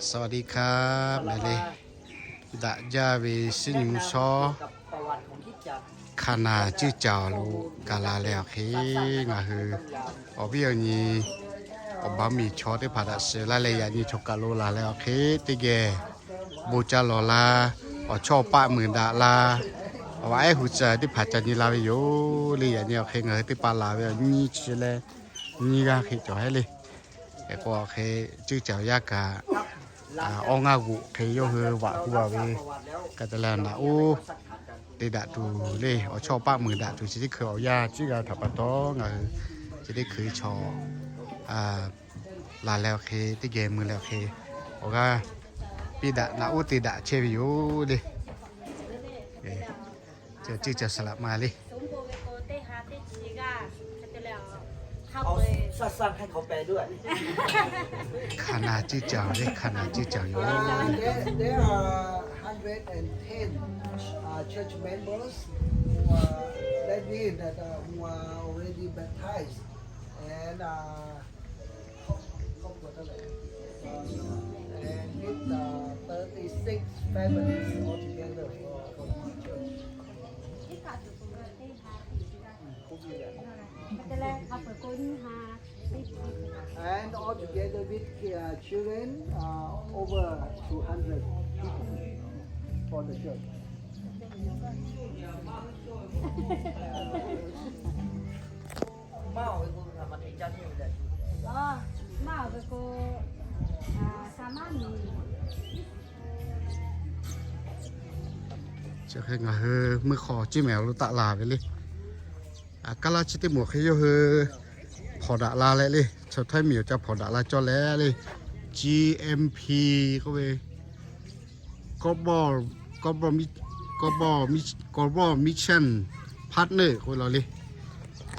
สวัสดีครับ mehˍ le. Daꞈ jaˇ ve shiˉ nyi mvuhˇ shawˉ Hkaˍnanˍ cuˇ caˍ lo gaˬ la leh awˬ hk'e, ngaˬ hui awˬ viˉ awˬ nyi awˬ baˬ miˬ chaw teˇ hpaˍ htaꞈ shiˍ laˇ leh, yaꞈ nyi chaw kaˬ lo laˬ leh awˬ hk'e, teˇ geh bon ca lawˬ la, awˬ chawˇ paˆ muiˬ daꞈ la, awˬ ehˉ hu tcuh teˇ hpaˍ ca nyi la ve yoˬ le. Yaꞈ nyi awˬ hk'e ngaˬ hui teˇ pa laˬ ve awˬ nyi chi leh nyiˇ g'aˇ hk'e cawˬ hehˉ le. Hk'e k'o awˬ hk'e cuˇ caˍ awˬ yanˇ kaꞈ, awˬ ngaˇ g'oꞈ hk'e yawˇ hui vaꞈ hu a ve hk'e te leh, naꞈ uˉ te daꞈ tuˬ le, awˬ chawˇ paˆ muiˬ daꞈ tuˬ chi teˇ hkui awˬ yanˇ ciˉ g'a htaꞈ pa taw, ngaˬ hui chi teˇ hkui chaw laˬ leh awˬ hk'e, teˇ geh mui leh awˬ hk'e, awˬ g'aˇ piˇ daꞈ naꞈ uˉ te daꞈ chehˇ ve yoˬ le. Cuˇ caˍ saˍ laꞈ ma le. Hkaˍnanˍ cuˇ caˍ le, Hkaˍnanˍ cuˇ caˍ yoˬ. There, there are hundred and ten uh, church members who are, that mean that uh, who are already baptized, and uh, ครอบครัวเท่าไหร่ uh, and with uh, thirty-six families altogether for, for the church. And altogether with uh, children, uh, over two hundred people for the church. Chi hk'e ngaˬ hui meuˇ hk'aw ciˇ mehˍ lo taˆ la ve le. Kaˇ laˇ chi teˇ moˍ hk'e yawˇ hui hpawnˬ daꞈ la leh le, chaw htaiˇ miˬ awˬ ca hpawnˬ daꞈ la cawˇ leh le, G M P k'oˆ ve, Global, Global Mi-, Global Mi-, Global Mission Partner k'oˆ ve la le.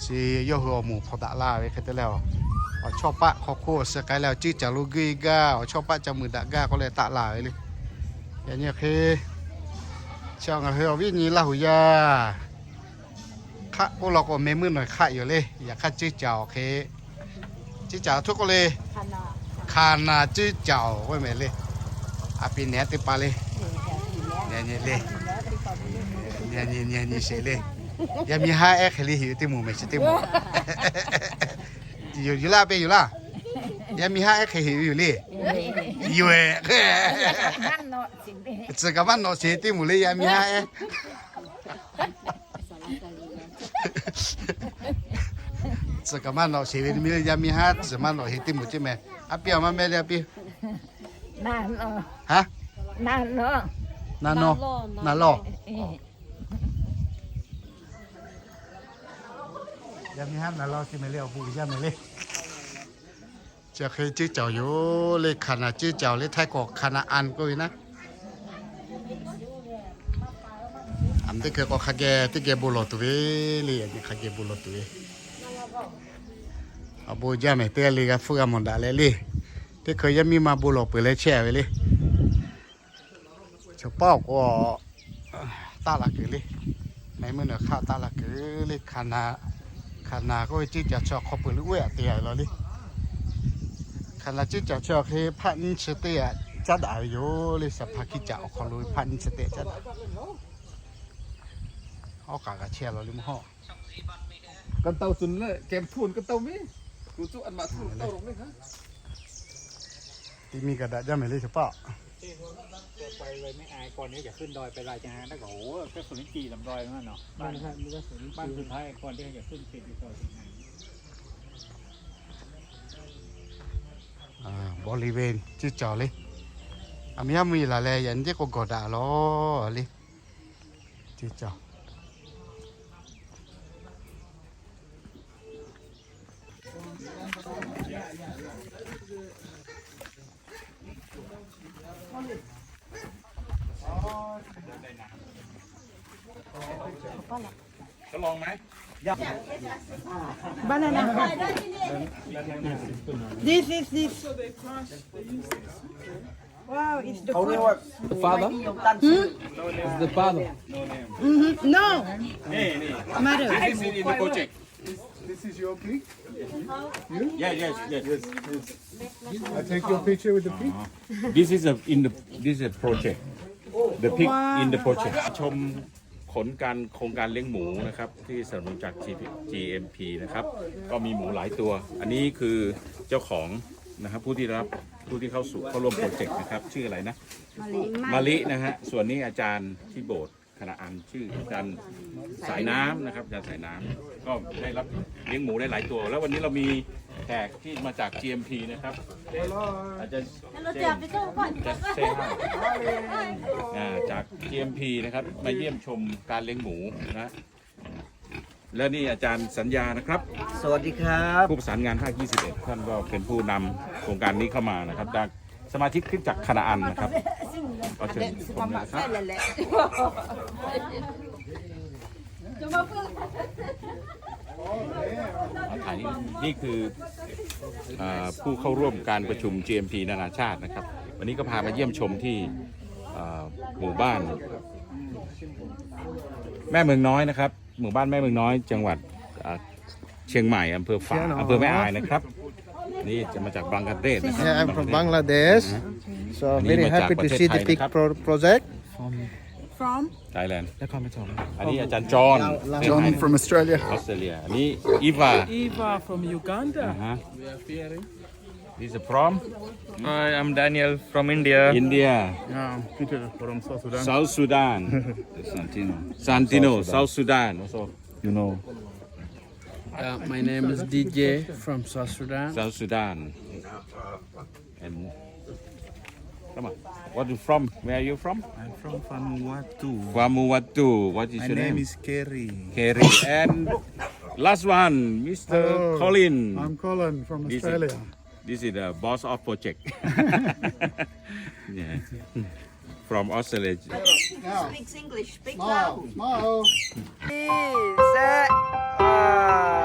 Chi yawˇ hui awˬ moˍ hpawnˬ daꞈ la ve hk'e te leh, awˬ chawˇ paˆ hk'aw hk'oˆ awˬ suh k'ai leh awˬ ciˉ caˍ lo guˇ e gaˇ, awˬ chawˇ paˆ ca muiˬ daꞈ gaˇ k'oˆ leh taˆ la ve le. Yaꞈ nyi hk'e, chi ngaˬ hui awˬ viˉ nyi Laˇ huˍ yaˇ hk'aˆ k'oˆ la k'o meh meuˇ nawˬ hk'aˆ yoˬ le. Yaꞈ hk'aˇ ciˉ caˍ awˬ hk'e, ciˉ caˍ awˬ htuˉ k'oˆ le, Hkaˍnanˍ ciˉ caˍ awˬ k'oˆ mehˍ le. A pi nehˬ teˇ pa le. Nyi nyi le. Nyi nyi nyi nyi sheˍ le. Yaˇ miˇ haˉ ehˉ hk'e le hiꞈ ve teˇ moˍ mehˍ chi teˇ moˍ. Yuˬ laˇ, peˇ yuˬ laˇ. Yaˇ miˇ haˉ ehˉ hk'e hiꞈ ve yoˬ le. Yoˬ ehˍ. Tcuh kaꞈ maˇ nawꞈ sheˍ teˇ moˍ le, yaˇ miˇ haˉ ehˉ. Tcuh kaꞈ maˇ nawꞈ sheˍ ve, yaˇ miˇ haˉ tcuh maˇ nawꞈ sheˍ teˇ moˍ ceˇ mehˍ. A piˇ awˬ maˇ meh le, a piˇ. Naˍ lawˬ, naˍ lawˬ. Yaˇ miˇ haˉ naˍ lawˬ ceˇ mehˍ le, awˬ bon uiˍ jaˇ mehˍ le. Chi hk'e ciˉ caˍ yoˬ le, Hkaˍnanˍ ciˉ caˍ le, Htaiˇ hkawˇ Hkaˍnanˍ an k'oˆ ve naˉ. A, teˇ hkui k'awꞈ hk'a geh teˇ geh bon lawˬ tuˬ ve le, hk'a geh bon lawˬ tuˬ ve. Awˬ bon jaˇ mehˍ, teˇ g'aˇ le g'a hpfuhˆ g'a mawˬ daꞈ leh le. Teˇ hkui yaˇ miˇ ma bon lawˬ peuˬ leh chehˇ ve le. Chaw paˆ awˬ k'o taˆ la kuiˬ le. Meh meuˇ nawˬ hk'aˆ taˆ la kuiˬ le. Hkaˍnanˍ k'oˆ ve ciˉ caˍ chaw hk'aw peuˬ le, oˇ ve aꞈ te a ve law le. Hkaˍnanˍ ciˉ caˍ chaw hk'e hpaˆ nyiˇ chi teˇ aꞈ caˉ daꞈ ve yoˬ le. Saˍ hpaˍ hkiˇ caꞈ awˬ hk'aw lo hpaˆ nyiˇ chi teˇ aꞈ caˉ daꞈ. Awˉ k'aꞈ kaꞈ chehˇ a law le mvuhˇ hawˉ. Ka taw tuˬ leh kehˬ hpu ka taw ve, kuˬ cuˆ a maꞈ hpu taw lawˬ ve ha. Teˇ miˇ kaꞈ daꞈ jaˇ mehˍ le, chaw paˆ. บริเวณ ciˉ caˍ le. A miˇ haˉ mvuhˇ yeˬ laˬ leh yaꞈ nyi teˇ k'o gawˬ daꞈ law le. Ciˉ caˍ. Banana. This is this. Wow, it's the food. The father? Hmm? It's the father. Mm-hmm. No. Mother. This is in the project. This is your pig? You? Yeah, yes, yes. Yes, yes. I take your picture with the pig? This is a in the this is a project. The pig in the project. ชมผลการโครงการเลี้ยงหมูนะครับ ที่สนับสนุนจาก จี เอ็ม พี นะครับ ก็มีหมูหลายตัว อันนี้คือเจ้าของนะครับ ผู้ที่รับผู้ที่เข้าสู่เข้าร่วมโปรเจกต์นะครับ ชื่ออะไรนะ มาลินะฮะ ส่วนนี้อาจารย์ที่โบสถ์คณาอัน ชื่ออาจารย์สายน้ำนะครับ อาจารย์สายน้ำ ก็ได้รับเลี้ยงหมูได้หลายตัว แล้ววันนี้เรามีแขกที่มาจาก จี เอ็ม พี นะครับ อาจารย์ จะเซฮาย อ่า จาก จี เอ็ม พี นะครับ มาเยี่ยมชมการเลี้ยงหมูนะ และนี่อาจารย์สัญญานะครับ สวัสดีครับ ผู้ประสานงานภาค ยี่สิบเอ็ด ท่านก็เป็นผู้นำโครงการนี้เข้ามานะครับ จากสมาชิกคริสตจักรคณาอันนะครับ ก็เชิญชมนะครับ อ่ะ ถ่ายนี่ นี่คือ อ่า ผู้เข้าร่วมการประชุม จี เอ็ม พี นานาชาตินะครับ วันนี้ก็พามาเยี่ยมชมที่ อ่า หมู่บ้าน แม่เมืองน้อยนะครับ หมู่บ้านแม่เมืองน้อย จังหวัด อ่า เชียงใหม่ อำเภอฝาง อำเภอแม่อายนะครับ นี่จะมาจากบังกลาเทศนะครับ Yeah, I'm from Bangladesh. So อันนี้ very มาจาก happy ประ to เทศ see ไท the นะ big ครับ pro- project. From Thailand. อันนี้อาจารย์จอห์น John from Australia. ออสเตรเลีย อันนี้อีวา Eva from Uganda. อ่าฮะ This is from Hi, I'm Daniel from India. India. Yeah, I'm Peter from South Sudan. South Sudan. Santino. Santino, South Sudan. Also, you know. Uh, my name is D J from South Sudan. South Sudan. And come on. What you from? Where are you from? I'm from Vanuatu. Vanuatu. What is My your name name? Is Kerry. Kerry. And last one, Mister Hello. Colin. I'm Colin from This is- Australia. This is the boss of project. Yeah. From Australia. Now, Speaks English. Speak smile, loud. Smile. Please, uh, ah.